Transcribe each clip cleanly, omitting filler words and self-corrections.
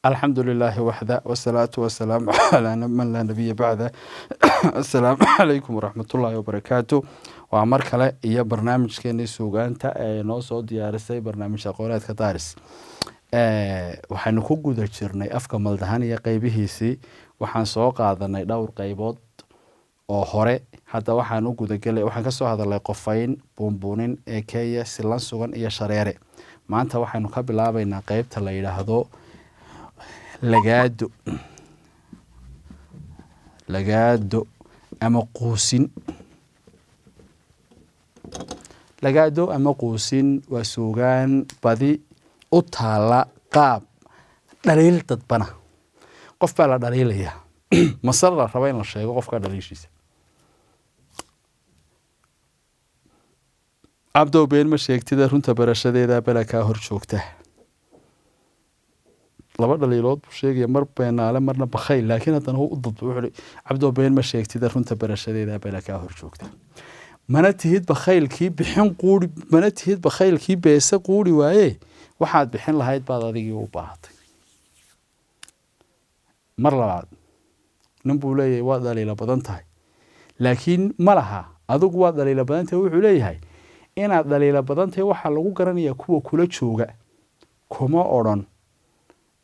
Alxamdu lilaahi waxda, wasalaatu wasalaamu calaa man laa nabiya bacda. Assalaamu calaykum waraxmatullaahi wabarakaatu. Waa mar kale iyo barnaamijkeenii suugaanta ee noo soo diyaarisay barnaamij aqooneedka Daaris. Waxaynu ku guda jirnay afka maldahan iyo qeybihiisii. Waxaan soo qaadanay dhowr qeybood oo hore. Hadda waxaan u gudagelay, waxaan kasoo hadalnay qofayn, buunbuunin, eekeeye, silan sugan iyo shareere. Maanta waxaynu ka bilaabeynaa qeybta la yidhaahdo lagaado, lagaado ama quusin. Lagaado ama quusin waa suugaan badi u taala qaab dhaliil dadbana. Qof baa la dhaliilayaa, masal la raba in la sheego qofka dhaliishiisa. Cabdow, been ma sheegtida, runta barashadeeda bela kaa hor joogta. Laba dhaliilood buu sheegaya, mar beenaale, marna bakhayl, laakiin haddana u dadba. Wuxuu ihi: cabdow, been ma sheegtida, runta barashadeeda bela kaa hor joogta. Mana tihid bakhaylkii bixin quuri, mana tihid bakhaylkii beese quuri waaye, waxaad bixin lahayd baad adigii u baahatay. Mar labaad nin buu leeyahay: waad dhaliilo badan tahay. Laakiin ma laha adigu waad dhaliilo badan tahay. Wuxuu leeyahay inaad dhaliilo badan tahay waxaa lagu garanayaa kuwa kula jooga. Kuma odrhan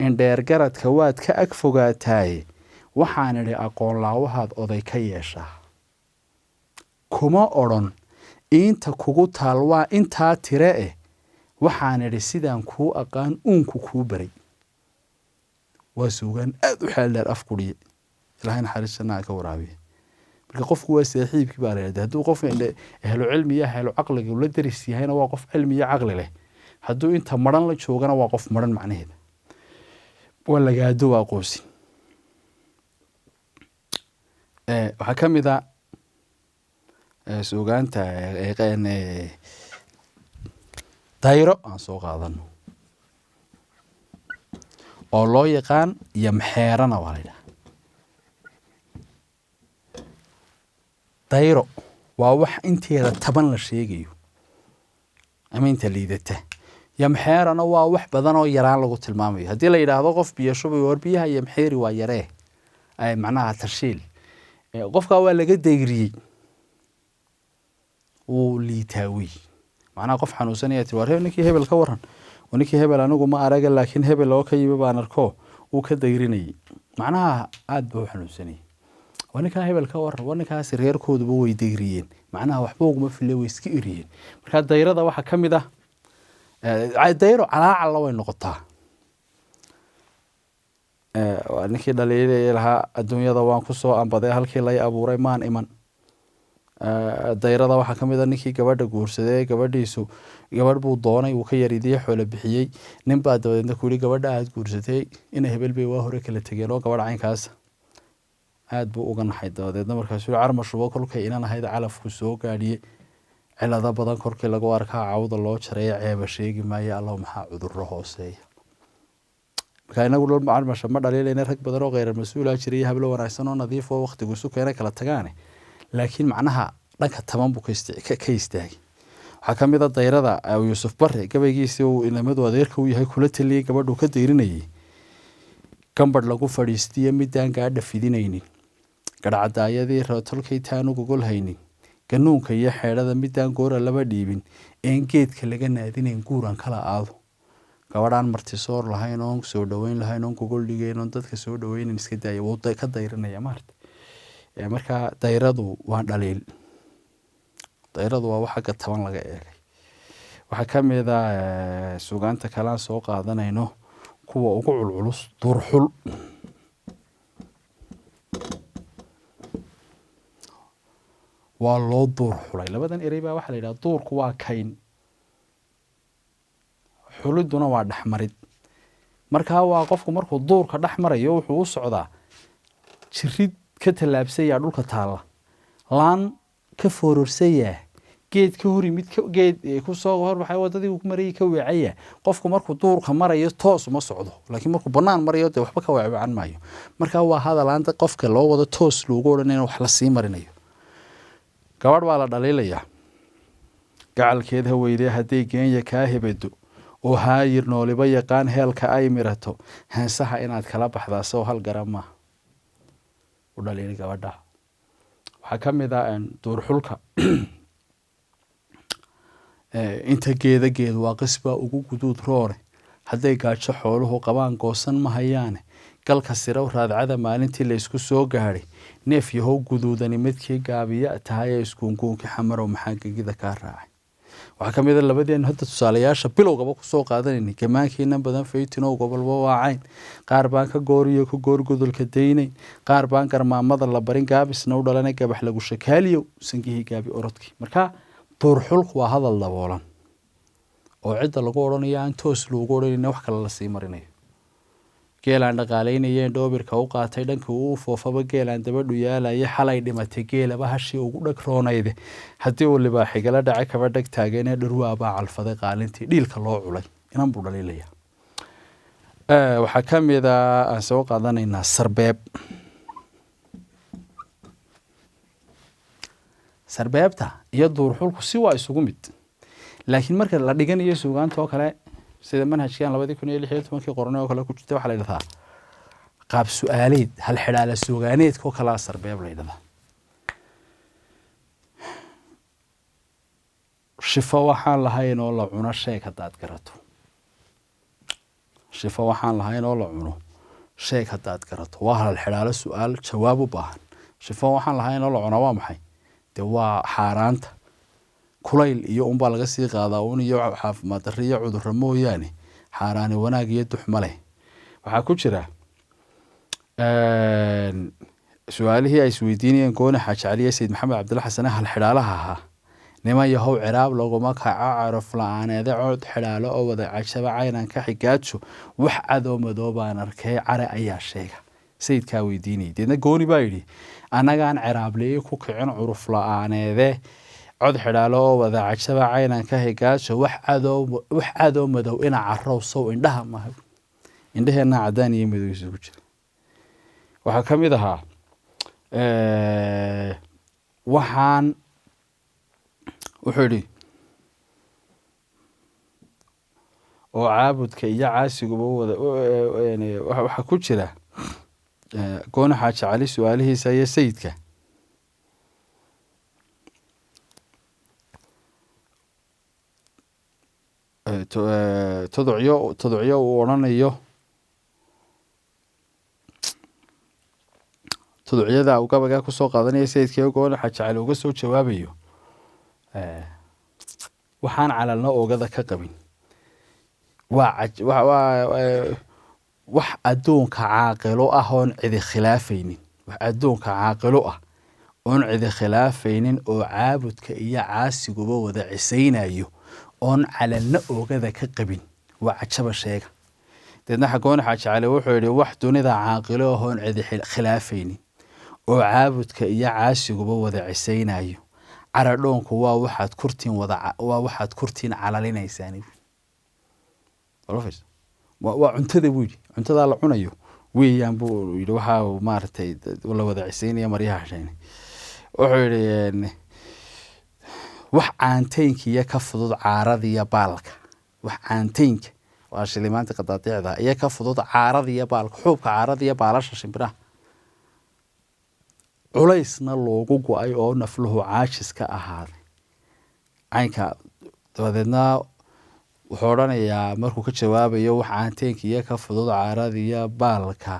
indheer garadka waad ka ag fogaataaye, waxaan idhi aqoon laawahaad oday ka yeeshaa. Kuma odrhan iinta kugu taal waa intaa tire eh, waxaan idhi sidaan kuu aqaan uunku kuu baray. Waa suugaan aada u xeel dheer, af kudhiye. Ilahay naxariis jannaha ka waraabiya. Marka qofku waa saaxiibkii baa la yidhahda. Hadduu qof ehlu cilmi iyo ehlu caqliga ula daris yahayna, waa qof cilmi iyo caqli leh. Hadduu inta maran la joogana, waa qof maran. Macnaheeda waa lagaado, waa qoosin. Waxaa ka mid a suugaanta dayro aan soo qaadano oo loo yaqaan yamxeerana waa la yidhaha. Dayro waa wax inteeda taban la sheegayo ama inta liidata. Yamxeerana waa wax badan oo yaraan lagu tilmaamayo. Haddii la yidhaahdo qof biyo shubay, war biyaha yamxeeri waa yaree, macnaha tashiil, qofkaa waa laga dayriyey, wuu liitaa wey. Macnaha qof xanuunsanaya tiri: war ninkii hebel ka waran? Ninkii hebel anigu ma araga, laakiin hebel oo ka yimi baan arko, wuu ka dayrinayay. Macnaha aada buu u xanuunsanayay. Waa ninkaa hebel ka waran? War ninkaasi reerkooduba way dayriyeen. Macnaha waxba uguma file, way iska eriyeen. Marka dayrada waxaa ka mid ah dayro calaacalla way noqotaa. Waa ninkii dhaliilay lahaa: adduunyada waan kusoo ambaday, halkii lay abuuray maan iman. Dayrada waxaa kamid a ninkii gabadha guursaday, gabadhiisu gabadh buu doonay, uu ka yaridiyey, xoolo bixiyey. Nin baa dabadeedna ku yihi: gabadha aada guursatay ina hebel bay waa hore kala tegeen oo gabadh caynkaas. Aada buu uga naxay. Dabadeedna markaasuu yihi: carmashubo kolkay inan ahayd calafku soo gaadhiye, cilado badan korkii lagu arkaa cawda loo jareeya, ceeba sheegi maayo, allow maxaa cudurro hooseeya. Marka inagu dhul carmasha ma dhaliilayna. Rag badan oo kheyrar mas-uula jiray iyo hablo wanaagsan oo nadiif oo waqtigu isu keena kala tagaane, laakiin macnaha dhanka taban buu ka istaagay. Waxaa ka mid a dayrada Yuusuf Bare gabaygiisii uu inamadu adeerka u yahay kula taliyey gabadhuu ka dayrinayay: gambadh lagu fadhiistiyo midaan gaadha fidinaynin, garhcadaayadii rootolkay taanu gogol haynin, ganuunka iyo xeedhada midaan goora laba dhiibin, een geedka laga naadinayn guuran kala aado. Gabadhaan martisoor lahayn oon soo dhaweyn lahayn oon gogol dhigayn oon dadka soo dhaweynin iska daaya, wuu ka dayrinaya maarta. Marka dayradu waa dhaliil, dayradu waa wax xagga taban laga eegay. Waxaa ka mid a suugaanta kale aan soo qaadanayno kuwa ugu culculus, duurxul. Waa loo duur xulay. Labadan erey baa waxaa la yidhaha: duurku waa kayn, xuliduna waa dhexmarid. Markaa waa qofku markuu duurka dhex marayo, wuxuu u socdaa jirid ka tallaabsayaa dhulka taalla, laan ka foororsayaa, geed ka hor yimid, geed kusoo horbaxay, wadadii uu ku marayay ka weecaya. Qofku markuu duurka marayo toos uma socdo, laakiin markuu banaan marayo dee waxba ka weecan maayo. Markaa waa hadalaanta qofka loo wado toos loogu odhanayna wax la sii marinayo. Gabadh baa la dhaliilayaa: gacalkeed ha weydee hadday geenya kaa hebado Oo haayir nooliba yaqaan heelka ay mirato, heensaha inaad kala baxdaa soo hal garan maaha. U dhaliili gabadha. Waxaa ka mid ah duurxulka: inta geeda geed waa qisbaa ugu guduud roore, hadday gaajo xooluhu qabaan goosan ma hayaane, galka sirow raadcada maalintii laysku soo gaadhay, neef yahow guduudani midkii gaabiya tahay ee iskuunkuunki xamarow, maxaa gegida kaa raacay? Waxaa ka mid a labadeenu hadda tusaalayaasha bilowgaba kusoo qaadanayna: gamaankiina badan faytinow, gobolba waa cayn, qaar baan ka gooriyo ka goor godolka daynayn, qaar baan garmaamada la barin gaabisna u dhalana, gabax lagu shakaaliyow sangihii gaabi orodkii. Marka duurxulku waa hadal daboolan oo cidda lagu odhanayo aan toos loogu odhanayna, wax kale lasii marinayo. Geelaan dhaqaalaynayeen dhoobirka u qaatay, dhankii uu foofaba geelaan dabadhu yaalaya, xalay dhimatay geelaba hashii ugu dhag roonayde, haddii uu libaaxigala dhacay kaba dhag taaganee, dhurwaabaa calfaday qaalintii dhiilka loo culay. Inan buu dhaliilaya. Waxaa ka mid a aan soo qaadanaynaa sarbeeb. Sarbeebta iyo duurxulku si waa isugu mid, laakiin marka la dhiganayo suugaanta oo kale, sida manhajkan 2016kii qornay oo kale ku jirta, waxaa la yidhahdaa qaab su-aaleed, hal xidhaala suugaaneedka oo kalea sarbeeb la yidhahdaa. Shifo waxaan lahayn oo la cuno sheeg haddaad garato. Shifo waxaan lahayn oo la cuno sheeg haddaad garato, waa hal xidhaalo su-aal jawaab u baahan. Shifo waxaan lahayn oo la cunaa waa maxay? Dee waa xaaraanta. Kulayl iyo unbaa laga sii qaadaa un iyo caafimaad darri iyo cudurro mooyaane, xaaraani wanaag iyo dux ma leh. Waxaa ku jira su-aalihii ay isweydiinayeen Gooni Xaaji Cali iyo Sayid Maxamed Cabdilla Xasane hal xidhaalaha ahaa: niman yahow, ciraab laguma kaco caraf la-aaneede, cod xidhaalo oo wada cajaba caynan ka xigaajo, wax cadoo madoobaan arkay care ayaa sheega. Sayidkaa weydiinayay. Deedna Gooni baa yidhi: annagaan ciraableeye ku kicin curuf la-aaneede, cod xidhaalo oo wada cajaba caynan ka higaajo, wax cadoo, wax cadoo madow ina carow sow indhaha maha? Indhaheenna cadaan iyo madow isugu jira. Waxaa ka mid ahaa waxaan wuxuu yidhi oo caabudka iyo caasiguba wada. Waxaa ku jira Gooni Xaaji Cali su-aalihiisa iyo sayidka. Tuducyo uu odhanayo, tuducyada uu gabaygaa kusoo qaadanaya sayidka, Gooni Xaaji Cali uga soo jawaabayo: waxaan calalna oogada ka qabin waa waa wax adduunka caaqilo ah oon cidi khilaafaynin, wax adduunka caaqilo ah oon cidi khilaafaynin oo caabudka iyo caasiguba wada cisaynayo oon calalna oogada ka qabin waa cajaba sheega. Deedna Xagooni Xaaji Cali wuxuu yidhi: wax dunida caaqilo ah oon cidi khilaafaynin oo caabudka iyo caasiguba wada cisaynayo, caradhoonku waa waxaad kurtiin wada, waa waxaad kurtiin calalinaysaan. Waa cuntada buu yidhi, cuntadaa la cunayo weeyaan buu yidhi. Waxaa maaragtay la wada cisaynaya maryaha hashayne. Wuxuu yidhi: wax caanteynka iyo ka fudud caaradiyo baalka, wax caanteynka waa shilimaanta qadaadiicda iyo ka fudud caaradiyo baalka, xuubka caaradiyo baalasha shimbiraha, culaysna loogu go-ay oo nafluhu caajis ka ahaaday caynka. Dabadeedna wuxuu odhanayaa markuu ka jawaabayo: wax caanteynka iyo ka fudud caaradiyo baalka,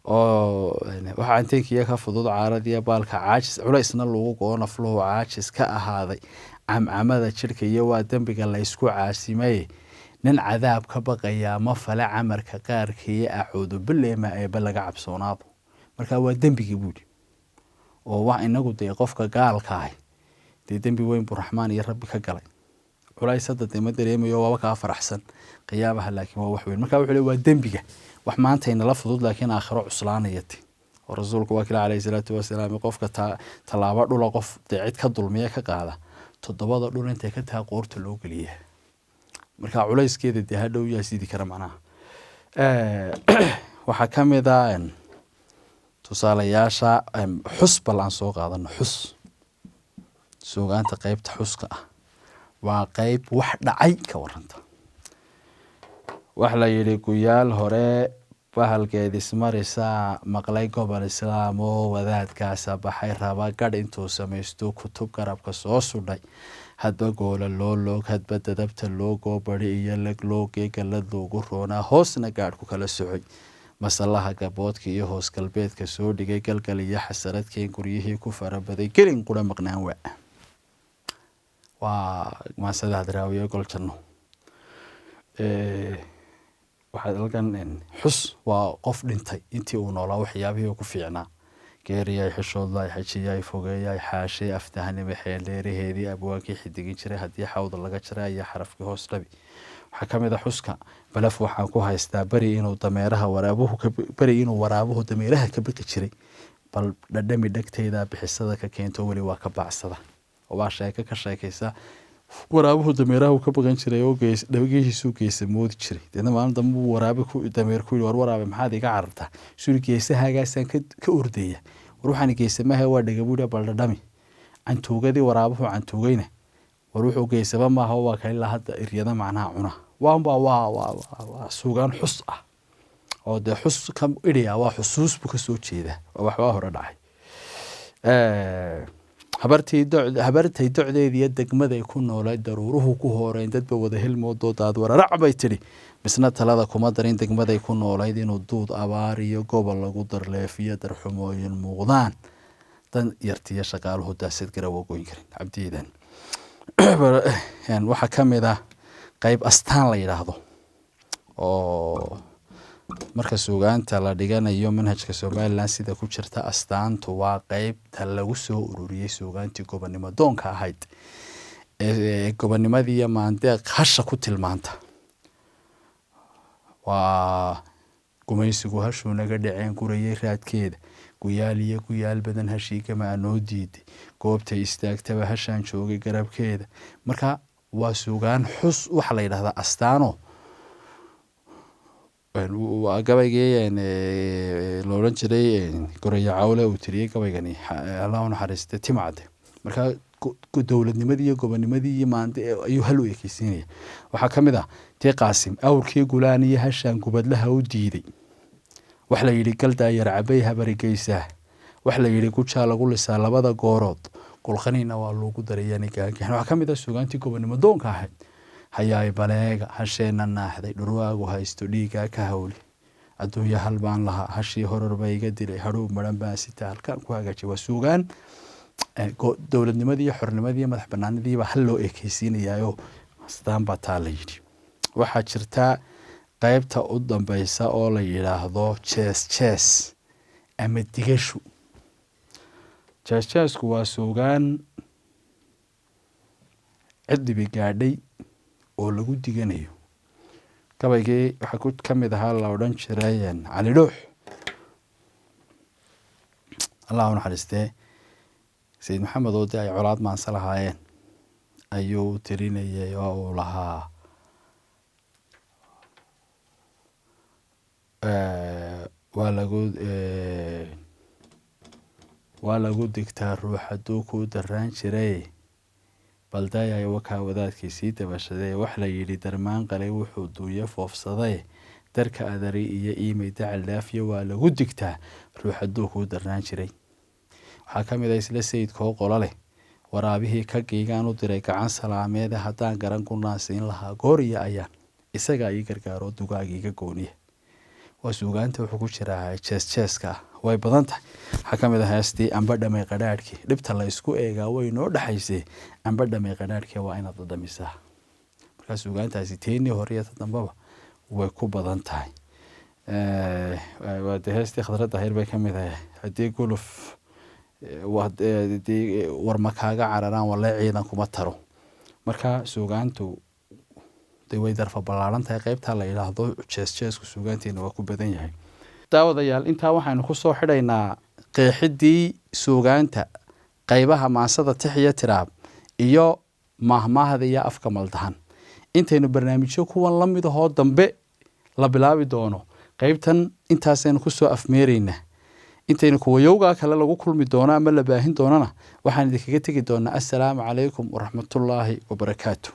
oo wax caanteynka iyo ka fudud caaradiyo baalka, caajis culaysna loogu go-o nafluhu caajis ka ahaaday, camcamada jidhka iyo waa dembiga la ysku caasimaye, nin cadaab ka baqayaa ma fale camarka qaarkiiyo, acuudu bille ma eeba laga cabsoonaado. Marka waa dembigii buu yidhi, oo wax inagu dee qofka gaalka ahi dee dembi weyn buu Raxmaan iyo Rabbi ka galay. Culays hadda dee ma dareemayo, waaba kaa faraxsan qiyaabaha, laakiin waa wax weyn. Marka wuxuu le waa dembiga wax maanta inala fudud laakiin aakhiro cuslaanaya ti, oo rasuulku waa kila calayhi salaatu wasalaam: qofka tallaabo dhula qof dee cid ka dulmiya ka qaada, toddobada dhul intay ka taha qoorta loo geliya. Marka culayskeeda dee hadhow yaa sidi kara macnaha. Waxaa ka mid ah tusaalayaasha xus. Bal aan soo qaadano xus. Suugaanta qeybta xuska ah waa qeyb wax dhacay ka waranta. Wax la yidhi guyaal hore bahalkeed ismarisaa maqlay gobol islaam oo wadaadkaasa baxay raba gadh intuu samaysto kutub garabka soo sudhay, hadba goola loo loog, hadba dadabta loo goobari iyo leg loogee gallad loogu roonaa, hoosna gaadhku kala socay, masalaha gaboodka iyo hoos galbeedka soo dhigay, galgal iyo xasaradkeen guryihii ku farabaday, gelin qura maqnaan wa. Waa maasada Hadraawiye Goljanno. Waxaad halkan xus waa qof dhintay intii uu noolaa waxyaabihii ku fiicnaa: geeriyay, xishoodlay, xajiyay, fogeeyay, xaashay, aftahanima, xeeldheeraheedii, abwaankii xidigin jiray, haddii xawda laga jiray iyo xarafkii hoos dhabi. Waxaa ka mid a xuska balaf waxaan ku haystaa beri inuu dameeraha waraabuhu, beri inuu waraabuhu dameeraha ka biqi jiray, bal dhadhami dhegtayda bixisada ka keento weli waa ka bacsada. Waa sheeko ka sheekaysa waraabuhu dameeraha uu ka baqan jiray oo gees dhagihiisuu geesa moodi jiray. Deedna maalin dambe uu waraabe ku dameer ku yidhi, war waraabe, maxaad iga carartaa? Suri geesahaagaasaan ka ordaya. War waxaan geesa maaha, waa dhagabuudha, bal dhadhami. Cantuugadii waraabuhu cantuugayna, war wuxuu geesaba maaha, waa ka ilaa hadda iryada macnaha cuna. Waanba waa suugaan xus ah oo dee xus ka idhiya, waa xusuus buu kasoo jeedaa, waa waxbaa hore dhacay. Habartii habartay docdeediiyo degmaday ku noolayd daruuruhu ku hooreen, dadba wada helmoodoo daadwararac bay tidhi, misna talada kuma darin degmaday ku noolayd inuu duud abaar iyo gobol lagu darleefiyo, darxumooyin muuqdaan, dan yartiyo shaqaaluhu daasad garawa goyn karin. Cabdiidan waxaa ka mid ah qeyb astaan la yidhaahdo oo marka suugaanta la dhiganayo manhajka Somaliland sida ku jirta, astaantu waa qeybta lagu soo ururiyey suugaantii gobonimo doonka ahayd ee gobonimadii iyo maandeeq hasha ku tilmaanta. Waa gumaysigu hashuu naga dhaceen gurayay raadkeeda, guyaal iyo guyaal badan hashii gama noo diiday, goobtay istaagtaba hashaan joogay garabkeeda. Marka waa suugaan xus waxaa la yidhahdaa astaano. Waa gabaygii la odhan jiray Gorayo Cawle uu tiriyey gabaygani, Allah u naxariiste, Timcade. Marka dowladnimadii iyo gobonimadii iyo maande ayuu hal u ekeysiinaya. Waxaa ka mid ah tii Qaasim awrkii gulaan iyo hashaan gubadlaha u diiday. Wax la yidhi galdaayar cabay habarigeysaa. Wax la yidhi gujaa lagu lisaa labada goorood, gulqaniina waa loogu darayani gaagaxin. Waxaa ka mid ah suugaantii gobonimo doonka ahayd: hayaay baleega hasheena naaxday, dhurwaagu haysto dhiigaa ka hawli, adduunyo hal baan lahaa, hashii horor baa iga dilay, hadhuu maran baan sitaa, halkaan ku hagaajiyay. Waa suugaan dowladnimadii iyo xornimadii iyo madax banaanidiiba hal loo ekeysiinayaayo, astaan baa taa la yidhi. Waxaa jirta qeybta u dambeysa oo la yidhaahdo jees jees ama digashu. Jees jeesku waa suugaan ciddibi gaadhay oo lagu diganayo. Gabaygii waxaa ku ka mid ahaa la odhan jiray Cali Dhuux, Allah u naxariistee, Sayid Maxamed oo dee ay colaad maanse lahaayeen ayuu tirinayay oo uu lahaa waa lagu digtaa ruux hadduu kuu daraan jiray, baldayay wakaa wadaadkii sii dabashaday. Wax la yidhi darmaan qalay wuxuu duunyo foofsaday, darka adari iyo iimay dacal dhaafiyo, waa lagu digtaa ruux hadduu kuu darnaan jiray. Waxaa ka mid ah isla Sayidkoo qolo leh: waraabihii ka giigaan u diray gacan salaameede, haddaan garan kunaan siin lahaa goor iyo ayaan, isagaa ii gargaaroo dugaagiiga gooniya. Waa suugaanta wuxuu ku jiraa jees jeeska ah, way badan tahay. Waxaa ka mid ah heestii amba dhamay qadhaadhkii, dhibta la isku eegaa way noo dhexaysay, amba dhamay qadhaadhkii waa inaad dhadhamisaa. Markaa suugaantaasi teenii hore iyo ta dambaba way ku badan tahay. Waa dee heestii Khadra Daahir bay ka mid ahay: haddii guluf hadii warma kaaga cararaan, walee ciidan kuma taro. Marka suugaantu dee way darfa ballaaran tahay, qeybtaa la yidhaahdo jees jeesku suugaanteena waa ku badan yahay. Daawadayaal, intaa waxaynu kusoo xidhaynaa qeexidii suugaanta, qeybaha maansada tix iyo tiraab iyo maahmaahda iyo afka maldahan. Intaynu barnaamijyo kuwan la mid ahoo dambe la bilaabi doono, qeybtan intaasaynu kusoo afmeeraynaa. Intaynu kuwayowgaa kale lagu kulmi doono ama la baahin doonana, waxaan idinkaga tegi doonaa assalaamu calaykum waraxmatullaahi wabarakaatu.